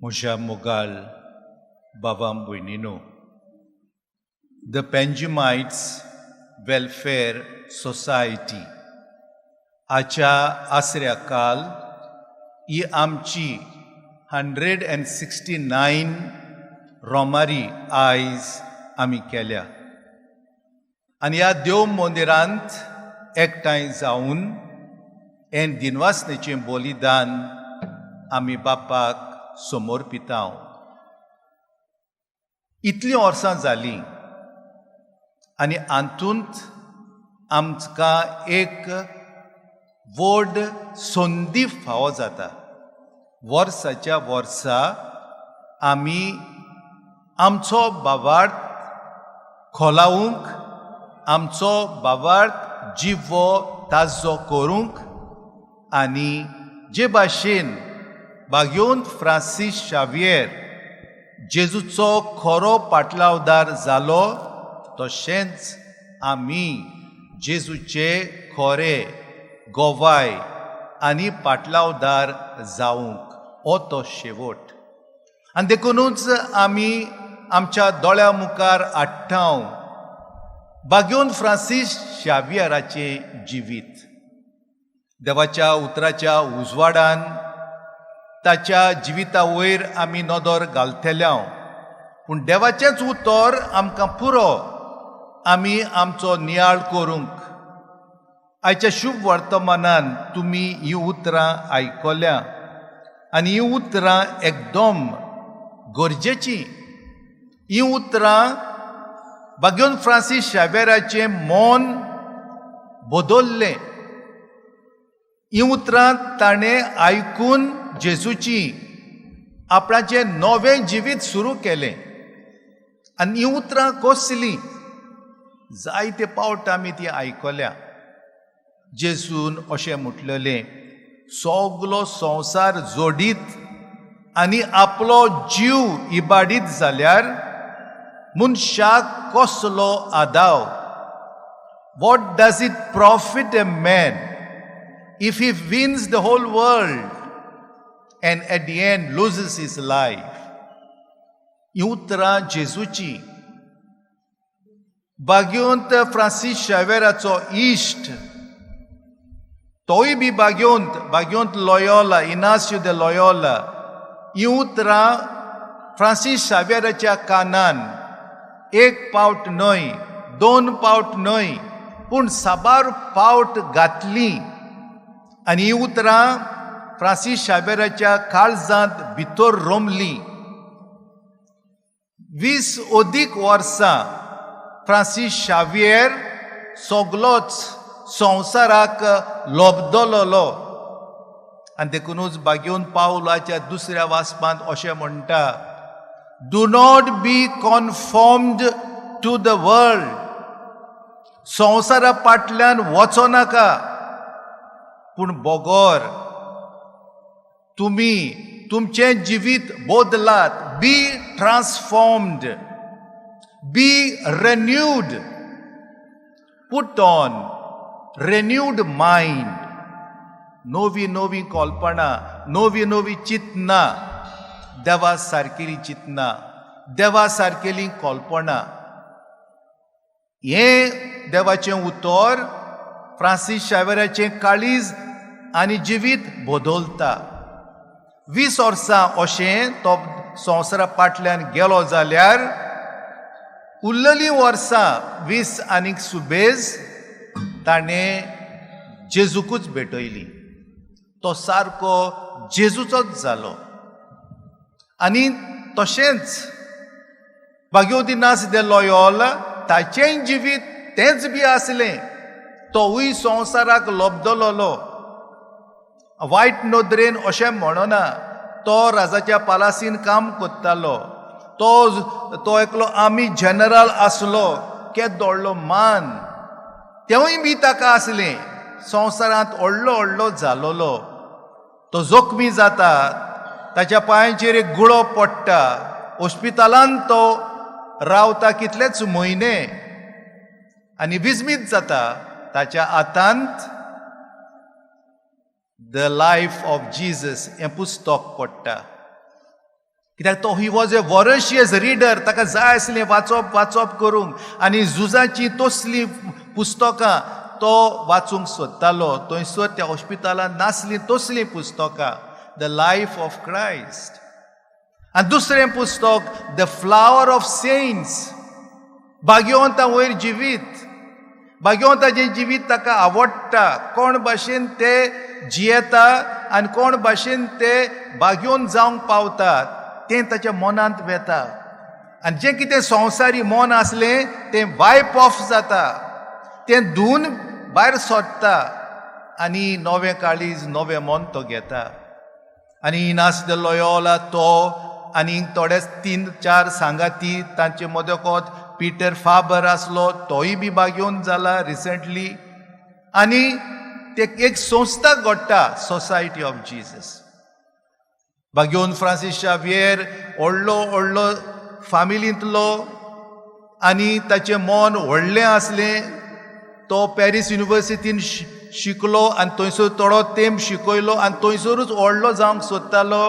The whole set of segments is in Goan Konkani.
म्हज्या मोगाळ बाबा भयणीनो, the पँजिमायट्स वेलफेअर सोसायटी हाच्या आसऱ्या काल ही आमची 169 रोमारी आयज आमी केल्या आनी ह्या देव मंदिरांत एकठांय जावन हें दिनवासनेचें बलिदान आमी बापाक समर्पितांव. इतलीं वर्सां जालीं आनी हातूंत आमकां एक व्हड संदी फावो जाता. वर्साच्या वर्सा आमी आमचो भावार्थ खोलावूंक, आमचो भावार्थ जिवो ताजो करूंक आनी जे भाशेन भाग्योंत फ्रांसीस शावियर जेजूचो खरो पाटलावदार जालो, तशेंच आमी जेजूचे खरे गोवाय आनी पाटलावदार जावंक हो तो शेवट. आनी देखुनूच आमी आमच्या दोळ्या मुखार हाडटांव भाग्योन फ्रांसीस शावियराचें जिवीत. देवाच्या उतराच्या उजवाडान ताच्या जिविता वयर आमी नदर घालतले, पूण देवाचेंच उतर आमकां पुरो आमी आमचो नियाळ करूंक. आयच्या शुभ वर्तमानान तुमी हीं उतरां आयकल्या आनी हीं उतरां एकदम गरजेचीं. हीं उतरां भाग्योन फ्रांसीस शावेराचें मन बदललें. हीं उतरां ताणें आयकून जेजूची आपणाचें नवें जिवीत सुरू केलें. आनी हीं उतरां कसलीं? जायते पावट आमी ती आयकल्या. जेजून अशें म्हटलेलें, सगलो संवसार जोडीत आनी आपलो जीव इबाडीत जाल्यार मनशाक कसलो आदाव? What does it profit a man if he wins the whole world and at the end loses his life? ही उतरां जेजूची. भाग्योंत फ्रांसीस शावेराचो इश्ट, तोय बी भाग्योंत, भाग्योंत लॉयोला, इनासियो दे लॉयोला, ही उतरां फ्रांसीस शावेराच्या कानान एक पावट न्हय, दोन पावट न्हय, पूण साबार पावट घातली आनी ही उतरां फ्रांसीस शावेराच्या काळजांत भितर रोमली. 20 अदीक वर्सां फ्रांसीस शावियर सगलोच संवसाराक लोबदलोलो. आनी देखुनूच भाग्योन पावलाच्या दुसऱ्या वाचपांत अशें म्हणटा, "Do not be conformed to the world." संवसारा फाटल्यान वचो नाका, पूण बगर तुमी तुमचें जिवीत बदलात. Be transformed, be renewed, put on renewed mind. नवी नवी कल्पना, नवी नवी चिंतना, देवा सारकेली चिंतना, देवा सारकेली कल्पना. हें देवाचें उतर फ्रांसीस शावेराचें काळीज आनी जिवीत बदलता. 20 वर्सां अशें तो संवसारा फाटल्यान गेलो जाल्यार उरलेलीं वर्सां 20 आनीक सुबेज ताणें जेजूकूच भेटयली. तो सारको जेजूचोच जालो. आनी तशेंच भाग्योदी नास दे लॉयोल, ताचेंय जिवीत तेंच बी आसलें. तोवूय संवसाराक लोबदलोलो. वायट नदरेन अशें म्हणना. तो राजाच्या पालासीन काम करतालो. तो तो एकलो आर्मी जनरल आसलो. केदो व्हडलो मान तेवूय बी ताका आसलें. संवसारांत व्हडलो व्हडलो जालोलो. तो जखमी जाता, ताच्या पांयाचेर एक गुळो पडटा, हॉस्पिटलांत तो रावता कितलेच म्हयने आनी विस्मीत जाता. ताच्या हातांत the life of Jesus हें पुस्तक पडटा. कित्याक तो he was a voracious reader. ताका जाय आसलें वाचप वाचप करूंक आनी झुजाचीं तसलीं पुस्तकां तो वाचूंक सोदतालो. थंयसर त्या हॉस्पिटलांत नासलीं तसलीं पुस्तकां, the life of Christ आनी दुसरें पुस्तक the flower of saints, भाग्यवंता वयर जिवीत. भाग्यवंताचें जिवीत ताका आवडटा, कोण भाशेन ते जियेता आनी कोण भाशेन ते भाग्योवन जावंक पावता तें ताच्या मनांत वेता आनी जें कितें संवसारी मन आसलें तें वायप ऑफ जाता, तें धुवन भायर सोदता आनी नवें काळीज, नवें मन तो घेता. आनी इनास the Loyola तो आनी थोडे तीन चार सांगाती, तांचे मदोगत पिटर फाबर आसलो, तोय बी भाग्योवन जाला रिसंटली. आनी ते एक संस्था घडटा, सोसायटी ऑफ जिजस. भाग्योवन फ्रांसीस शावियर व्हडलो व्हडलो फामिलींतलो आनी ताचें मन व्हडलें आसलें. तो पॅरीस युनिवर्सिटीन शिकलो आनी थंयसर थोडो तेंप शिकयलो आनी थंयसरूच व्हडलो जावंक सोदतालो.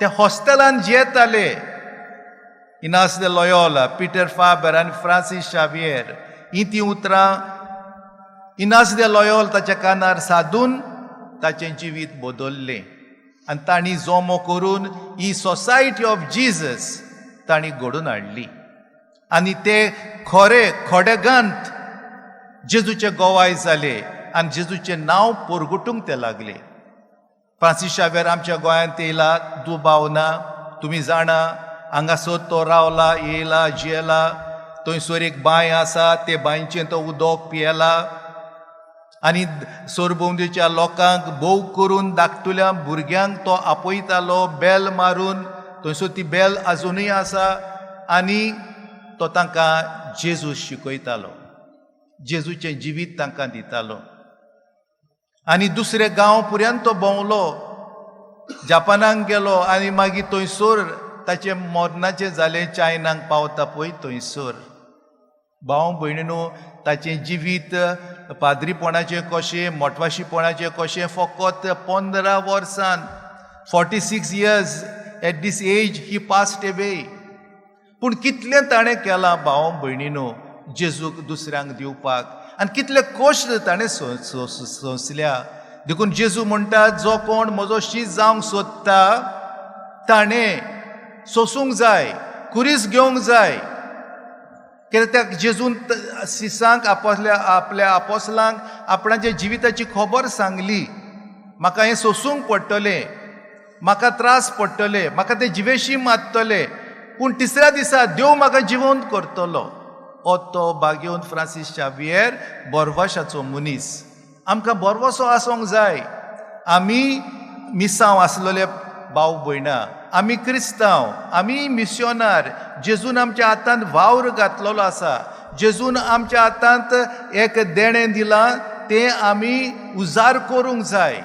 ते हॉस्टेलान जियेताले Inas the Loyola, Peter Faber आनी फ्रांसीस शावियर. ही ती उतरां इनास the Loyola ताच्या कानार सादून ताचें जिवीत बदललें आनी तांणी जमो करून ही सोसायटी ऑफ जिजस तांणी घडोवन हाडली आनी ते खरे खडेगांत जेजूचे गोवाय जाले आनी जेजूचें नांव परगटूंक ते लागले. फ्रांसीस शावेर आमच्या गोंयांत येयला, दुबाव ना. तुमी जाणा, हांगासर तो रावला, येयला, जियेला. थंयसर एक बांय आसा, ते बांयचें तो उदक पियेला आनी सरभोंवतीच्या लोकांक, भोव करून धाकटुल्या भुरग्यांक तो आपयतालो बेल मारून. थंयसर ती बेल आजुनूय आसा आनी तो तांकां जेजू शिकयतालो, जेजूचें जिवीत तांकां दितालो. आनी दुसरे गांव पुऱ्यान तो भोंवलो, जापानाक गेलो आनी मागीर थंयसर ताचें मरणाचें जालें, चायनाक पावता पळय थंयसर. भाव भयणीनो, ताचें जिवीत पाद्रीपणाचें कशें, मोटवाशीपणाचें कशें, फकत 15 वर्सान, 46 years, at this age he passed away. पूण कितलें ताणें केलां, भाव भयणीनो, जेजूक दुसऱ्यांक दिवपाक आनी कितले कश्ट ताणें सोंसल्या. देखून जेजू म्हणटा, जो कोण म्हजो शीत जावंक सोदता ताणें सोसूंक जाय, खुरीस घेवंक जाय. कित्याक त्या जेजून सिसांक, आपल्या आपल्या आपोसलांक आपणाच्या जिविताची खबर सांगली. म्हाका हें सोसूंक पडटलें, म्हाका त्रास पडटले, म्हाका ते जिवेशी मारतले, पूण तिसऱ्या दिसा देव म्हाका जिवंत करतलो. हो तो भाग्योवन फ्रांसीस शावियर, बोरवाशाचो मनीस. आमकां बोरवसो आसूंक जाय. आमी मिसांव आसलेले भाव भयणां, आमी क्रिस्तांव, आमी मिस्योनार. जेजून आमच्या हातांत वावर घातलेलो आसा. जेजून आमच्या हातांत एक देणें दिलां, तें आमी उजार करूंक जाय.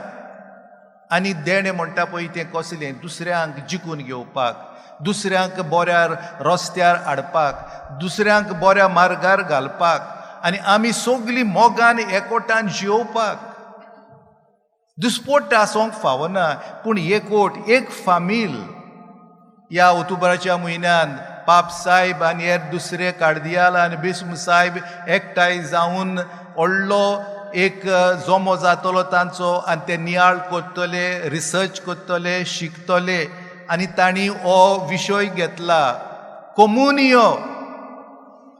आनी देणें म्हणटा पळय तें कसलें? दुसऱ्यांक जिखून घेवपाक, दुसऱ्यांक बऱ्या रस्त्यार हाडपाक, दुसऱ्यांक बऱ्या मार्गार घालपाक आनी आमी सगलीं मोगान एकवटान जियोवपाक. दुस्पोट आसूंक फावना, पूण एकवट, एक फामील. ह्या ऑक्टोबराच्या म्हयन्यान पाप साहेब आनी हेर दुसरे कार्दियाल आनी बिस्म साहेब एकठांय जावन व्हडलो एक जमो जातलो तांचो आनी ते नियाळ करतले, रिसर्च करतले, शिकतले. आनी तांणी हो विशय घेतला, कोमुनियो,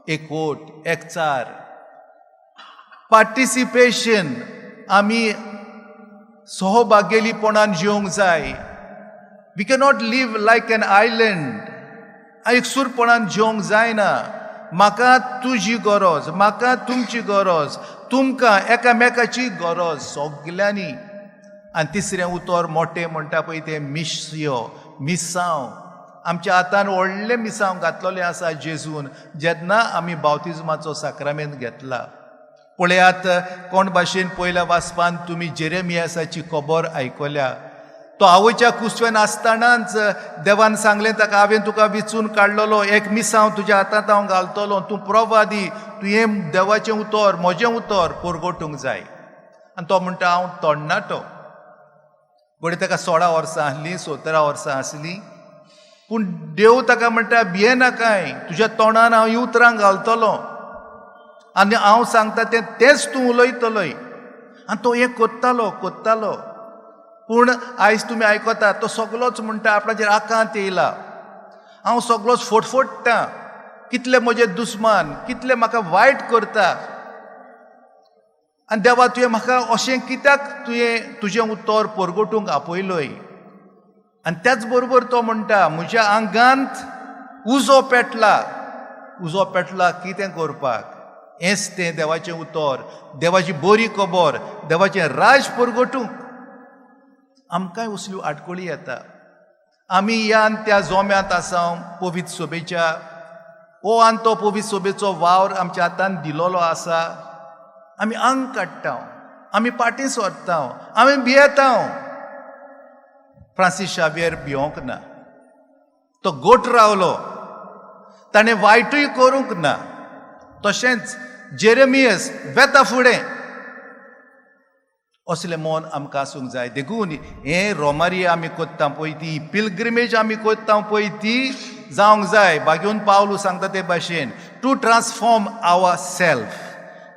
एकवट, एकचार, पार्टिसिपेशन. आमी सहभागेलीपणान जिवंक जाय. We cannot live like N island. एकसूरपणान जिवंक जायना. म्हाका तुजी गरज, म्हाका तुमची गरज, तुमकां एकामेकाची गरज सगल्यांनी. आनी तिसरें उतर मोटें म्हणटा पळय तें मिसयो, मिसांव. आमच्या हातान व्हडलें मिसांव घातलेलें आसा जेजून, जेन्ना आमी बावतिज्माचो साक्रामेंत घेतला. पळयात कोण भाशेन पयल्या वाचपान तुमी जेरेमियासाची खबर आयकल्या. तो आवयच्या कुसव्यान आसतनाच देवान सांगलें ताका, हांवें तुका विचून काडलेलो, एक मिसांव तुज्या हातांत हांव घालतलो, तूं प्रवादी, तुवें देवाचें उतर, म्हजें उतर परगटूंक जाय. आनी तो म्हणटा, हांव तरणाटो. घडये ताका 16 वर्सां आसलीं, 17 वर्सां आसलीं. पूण पूण देव ताका म्हणटा, भियेनाकाय, तुज्या तोंडान हांव हीं उतरां घालतलो आनी हांव सांगता तें तेंच तूं उलयतलोय. आनी तो हें करतालो करतालो. पूण आयज तुमी आयकता, तो सगलोच म्हणटा आपणाचेर आकांत येयला, हांव सगलोच फटफट्टां, कितले म्हजे दुस्मान, कितले म्हाका वायट करता. आनी देवा, तुवें म्हाका अशें कित्याक तुवें तुजें उतर परगटूंक आपयलोय? आनी त्याच बरोबर तो म्हणटा, म्हज्या आंगांत उजो पेटला. उजो पेटला कितें करपाक? हेंच तें देवाचें उतर, देवाची बरी खबर, देवाचें राज परगटूंक. आमकांय असल्यो आडखळी येता. आमी ह्या आनी त्या जोम्यांत आसा पवित्र सोबेच्या. हो आनी तो पवित्र सोबेचो वावर आमच्या हातान दिलोलो आसा. आमी आंग काडटा, आमी पाटी सोदता, आमी भियेता. फ्रांसीस शावियर भियोंक ना, तो गोट रावलो, ताणें वायटूय करूंक ना. तशेंच जेरेमियस वेता फुडें. असलें मन आमकां आसूंक जाय. देखून हें रोमारी आमी कोत्ता पळय ती, पिलग्रिमेज आमी कोत्ता पळय ती जावंक जाय. बागेवन पावलू सांगता ते भाशेन, to transform our self,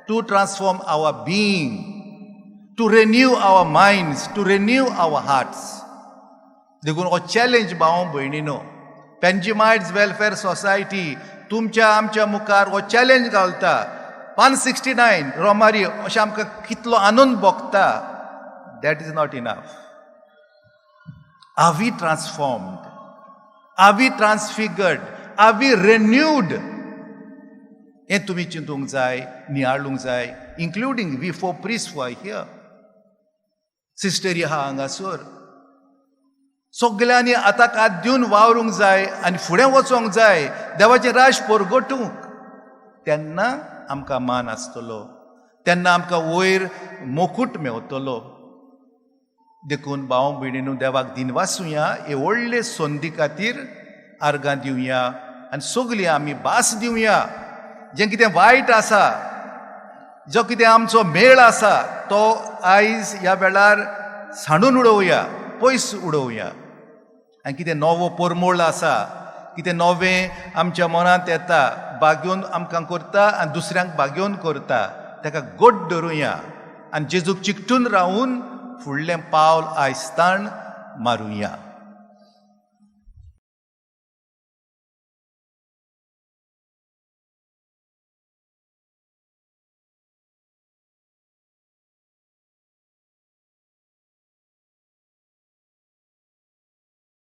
to transform our being, to renew our minds, to renew our hearts. देखून हो चॅलेंज, भाव भयणीनो, पेंजिमायट्स वेलफेअर सोसायटी तुमच्या आमच्या मुखार हो चॅलेंज घालता. 169 रोमारी अशें आमकां कितलो आनंद भोगता, that is not enough. Are we transformed? Are we transfigured? Are we renewed? हें तुमी चिंतूंक जाय, नियाळूंक जाय, including we four priests who are here. सिस्टरी आहा हांगासर. सगल्यांनी आतां हात दिवन वावरूंक जाय आनी फुडें वचोंक जाय देवाचें राज परगटूंक. तेन्ना आमकां मान आसतलो, तेन्ना आमकां वयर मोकूट मेवतलो. देखून भाव भयणीनू, देवाक दिनवासुया, हे व्हडले संदी खातीर आर्गां दिवया आनी सगलीं आमी भास दिवया. जें कितें वायट आसा, जो कितें आमचो मेळ आसा, तो आयज ह्या वेळार सांडून उडोवया, पयस उडोवया. आनी कितें नवो परमळ आसा, कितें नवें आमच्या मनांत येता, बागेवन आमकां करता आनी दुसऱ्यांक बागेवन करता, ताका गोड धरुया आनी जेजूक चिकटून रावून फुडलें पावल आयस्ताण मारुया.